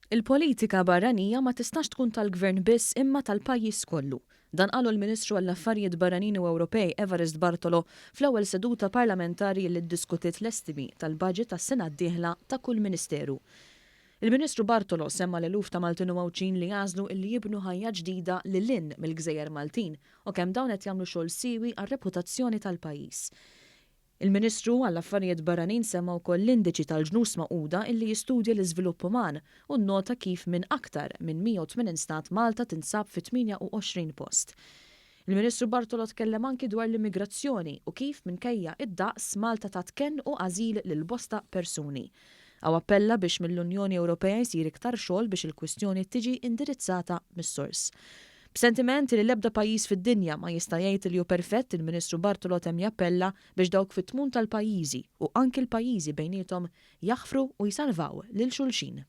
Il-politika barranija ma tistax tkun tal-Gvern biss imma tal-pajjiż kollu. Dan qalu l-Ministru għall-Affarijiet Barranin u Ewropej Evarist Bartolo fl-ewwel seduta parlamentari li ddiskutiet l-estimi tal-baġit għas-sena d-dieħla ta' kull ministeru. Il-Ministru Bartolo semma l-eluf ta' Maltin u Għawdxin li għażlu illi jibnu ħajja ġdida lil hinn mill-gżejjer Maltin u kemm dawn qed jagħmlu xogħol siewi għar-reputazzjoni tal-pajjiż. Il-Ministru għall-Affarijiet Barranin semma wkoll l-Indiċi tal-Ġnus Magħquda illi jistudja l-iżvilupp uman u nnota kif minn aktar minn 180 stat Malta tinsab fit-28 post. Il-Ministru Bartolo tkellem anki dwar l-immigrazzjoni u kif minkejja id-daqs Malta tat kenn u ażil lil bosta persuni. Hawn appella biex mill-Unjoni Ewropea jsir iktar xogħol biex il-kwistjoni tiġi indirizzata mis-sors. B'sentiment li l-ebda pajjiż fid-dinja ma jista' jgħid li hu perfett il-Ministru Bartolo temm jappella biex dawk fit-tmun tal-pajjiżi u anki l-pajjiżi bejniethom jaħfru u jsalvaw lil xulxin.